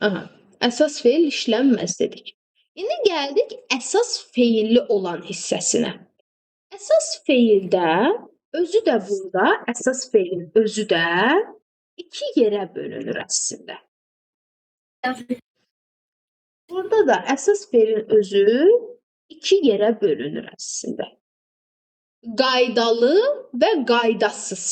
Aha, əsas feil işlənməz dedik. İndi gəldik əsas feilli olan hissəsinə. Əsas feildə özü də burada, əsas feilin özü də iki yerə bölünür əslində. Burada da əsas feilin özü iki yerə bölünür əslində. Qaydalı və qaydasız.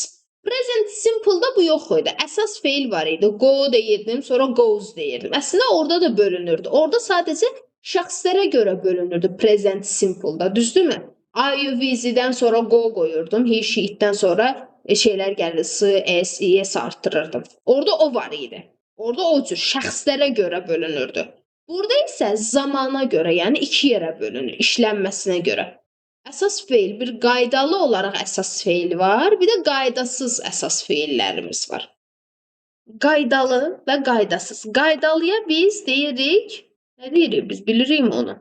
Present simple-da bu yox idi. Əsas feil var idi. Go deyirdim, sonra goes deyirdim. Əslində orada da bölünürdü. Orada sadəcə şəxslərə görə bölünürdü present simple-da, düzdürmü? I, you, we, ze-dən sonra go qoyurdum. He, she, it-dən sonra şeylər gəlirdi. S, S, ES arttırırdım. Orada o var idi. Orada o cür şəxslərə görə bölünürdü. Burada isə zamana görə, yəni iki yerə bölünür, işlənməsinə görə. Əsas feil bir qaydalı olaraq əsas feil var, bir də qaydasız əsas feillərimiz var. Qaydalı və qaydasız. Qaydalıya biz deyirik, nə deyirik biz bilirikmi onu?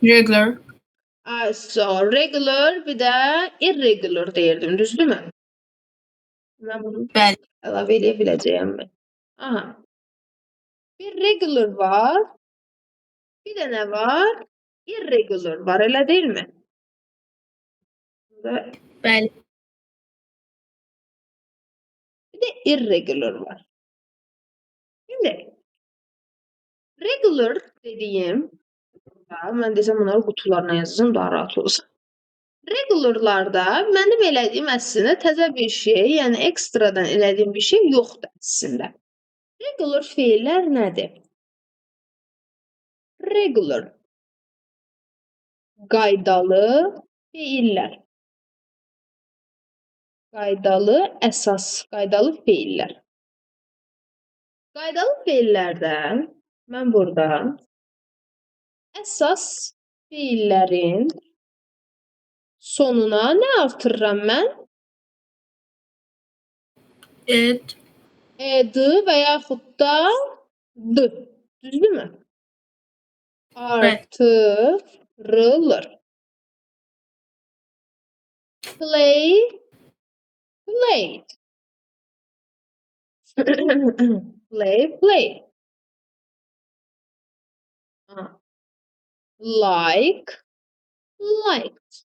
Regular. So regular, bir də irregular deyirdim, düzdürmü? Mən bunu Bəli. əlavə eləyə biləcəyəm mi? Aha. Bir regular var. Bir də nə var? Irregular var, elə deyilmi? Və Bəli. bir də irregular var. Şimdi regular dediyim, mən desəm bunları qutularına yazacağım, daha rahat olsun. Regularlarda mənim elədiyim əslində təzə bir şey, yəni ekstradan elədiyim bir şey yoxdur əslində. Regular feillər nədir? Regular, qaydalı feillər. Qaydalı əsas, qaydalı feillər. Qaydalı feillərdə mən burada əsas feillərin sonuna nə artırıram mən? Ed. Ed və yaxud da d. Düzdürmü? Artırılır. Play, played. Play, played. Aha. Like, liked.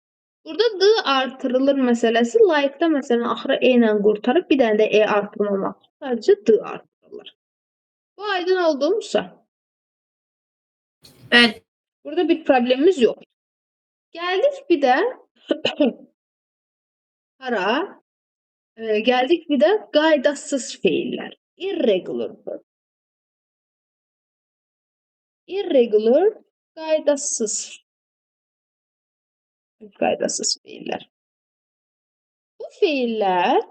Burada d artırılır məsələsi. Like-da məsələn axırı e ilə qurtarıb bir dənə də e artırmamaq. Sadəcə d artırılır. Bu aydın oldu Musa? Bəli. Burada bir problemimiz yox. Gəldik bir də hara? Gəldik bir də qaydasız feillər. Irregular verb. Irregular, qaydasız. Qaydasız feillər. Bu feillər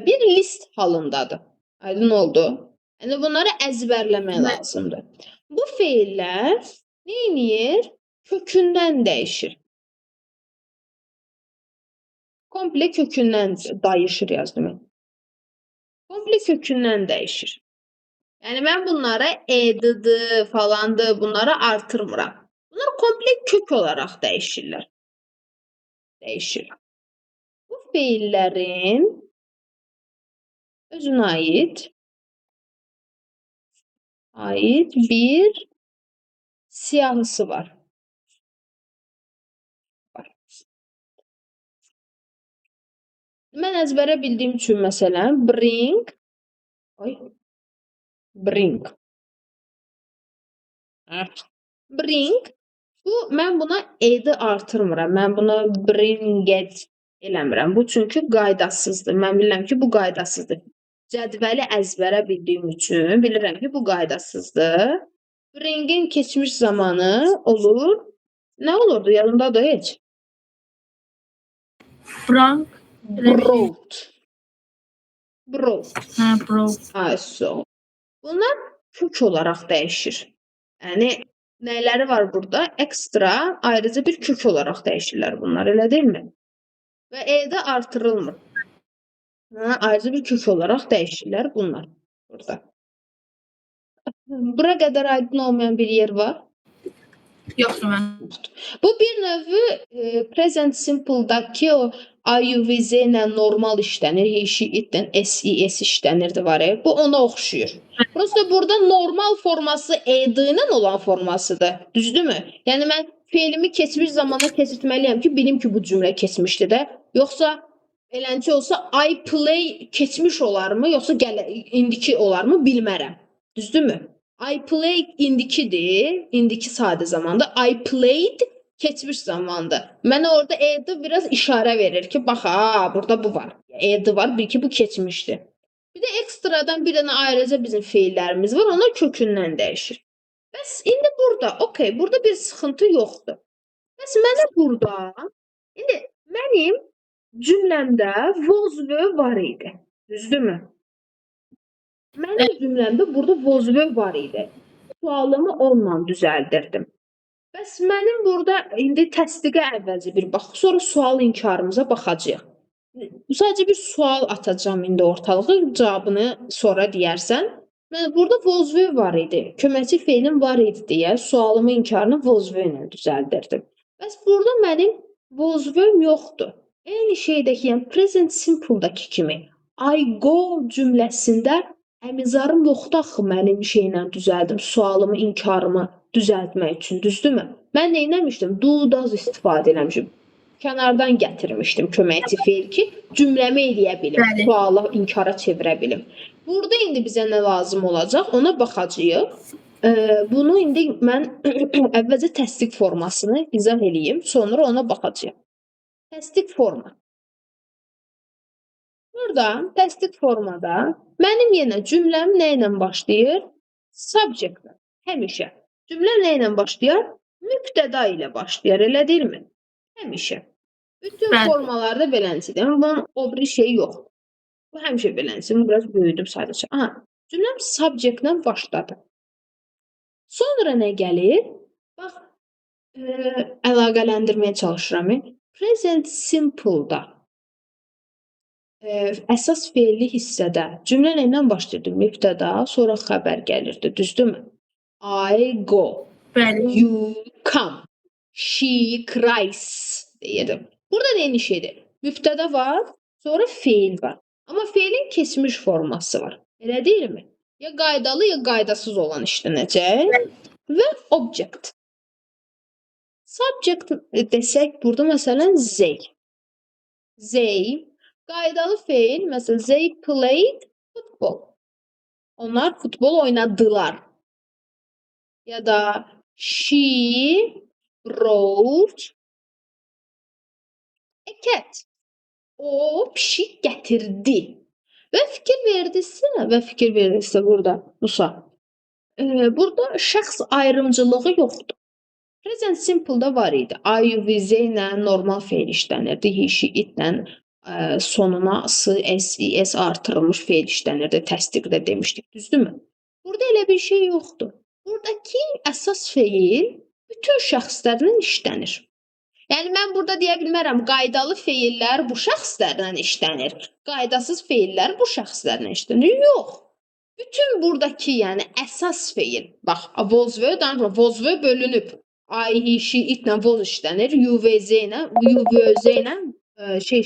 bir list halındadır. Aydın oldu? Yəni bunları əzbərləmək lazımdır. Bu feillər nə edir? Kökündən dəyişir. Komple kökündən dayışır yazdım mən. Komple kökündən dəyişir. Yəni mən bunlara ed, falandı, bunları artırmıram. Bunlar komple kök olaraq dəyişirlər. Dəyişir. Bu feillərin özünə ait bir siyahısı var. Var. Mən əzbərə bildiyim üçün məsələn bring, ay, bring. Bring, bu mən buna ed artırmıram. Mən buna bringed eləmirəm. Bu çünki qaydasızdır. Mən bilirəm ki, bu qaydasızdır. Cədvəli əzbərə bildiyim üçün bilirəm ki, bu qaydasızdır. Bringin keçmiş zamanı olur. Nə olurdu? Yadındadır heç? Brung. Brought. Brought. Hə, brought. Ay, so. Bunlar kök olaraq dəyişir. Yəni nələri var burada? Ekstra ayrıca bir kök olaraq dəyişirlər bunlar, elə deyilmi? Və e-də artırılmır. Hə, ayrıca bir kök olaraq dəyişirlər bunlar burada. Bura qədər aydın olmayan bir yer var? Yoxdur mən. Bu bir növ present simple-dakı o I, U, V, Z ilə normal işlənir. He, she, it-lə S, E, S işlənirdi var ya. Bu ona oxşuyur. Prosta burada normal forması ed ilə olan formasıdır. Düzdürmü? Yəni mən feilimi keçmiş zamana keçirtməliyəm ki, bilim ki, bu cümlə keçmişdi də. Yoxsa elənçi olsa I play keçmiş olarmı, yoxsa gələ indiki olarmı bilmərəm. Düzdürmü? I play indikidir, indiki sadə zamanda. I played keçmiş zamanda. Mənə orada ed biraz işarə verir ki, bax ha, burada bu var. Ed var, bil ki, bu keçmişdir. Bir də ekstradan bir dənə ayrıca bizim feillərimiz var, onlar kökündən dəyişir. Bəs indi burada, okey, burada bir sıxıntı yoxdur. Bəs mənə burada, indi mənim cümləmdə was were var idi. Düzdürmü? Mənim cümləmdə burada was were var idi. Sualımı onunla düzəldirdim. Bəs mənim burada indi təsdiqə əvvəlcə bir bax, sonra sual inkarımıza baxacağıq. Sadəcə bir sual atacağam indi ortalığa, cavabını sonra deyərsən. Mən burada was were var idi. Köməkçi feilim var idi deyə sualımı inkarını was were ilə düzəldirdim. Bəs burada mənim was were yoxdur. Eyni şeydəki, yəni present simple-dakı kimi I go cümləsində am is are-ım yoxdur axı mənim şeylə düzəldim, sualımı, inkarımı düzəltmək üçün, düzdürmü? Mən nə etmişdim? Do, does istifadə eləmişim. Kənardan gətirmişdim köməkçi feil ki, cümləmi eləyə bilim, sualı inkara çevirə bilim. Burada indi bizə nə lazım olacaq, ona baxacağıq. Bunu indi mən əvvəlcə təsdiq formasını izah eləyim, sonra ona baxacağıq. Təsdiq forma. Burada təsdiq formada mənim yenə cümləm nə ilə başlayır? Subject-lə. Həmişə. Cümləm nə ilə başlayır? Mübtəda ilə başlayır, elə deyilmi? Həmişə. Bütün formalarda beləncədir. Yəni bunun o biri şeyi yoxdur. Bu həmişə beləncədir. Bunu biraz böyüdüm sadəcə. Aha, cümləm subject-lə başladı. Sonra nə gəlir? Bax, əlaqələndirməyə çalışıram. Present simple-da əsas feilli hissədə cümlə nə ilə başlayırdı? Mübtəda, sonra xəbər gəlirdi, düzdürmü? I go. Bəli. You come. She cries deyirdim. Burada da eyni şeydir. Mübtəda var, sonra feil var. Amma feilin keçmiş forması var. Elə deyilmi? Ya qaydalı, ya qaydasız olan işlənəcək. Və object. Subject desək burada məsələn they. They qaydalı feil, məsələn they played football. Onlar futbol oynadılar. Ya da she brought a cat. O pişik gətirdi. Və fikir verdinizsə burada Musa. Burada şəxs ayrımcılığı yoxdur. Present simple-da var idi. I, you, we, they ilə normal feil işlənirdi. He, she, it-lə sonuna s, s, e, s artırılmış feil işlənirdi. Təsdiqdə demişdik, düzdürmü? Burada elə bir şey yoxdur. Buradakı əsas feil bütün şəxslərlə işlənir. Yəni mən burada deyə bilmərəm, qaydalı feillər bu şəxslərlə işlənir, qaydasız feillər bu şəxslərlə işlənir. Yox. Bütün buradakı, yəni əsas feil, bax, was were danışmıram, was were bölünüb. I, he, she, it-lə was işlənir, you, we, they ilə, you, we, they ilə şey.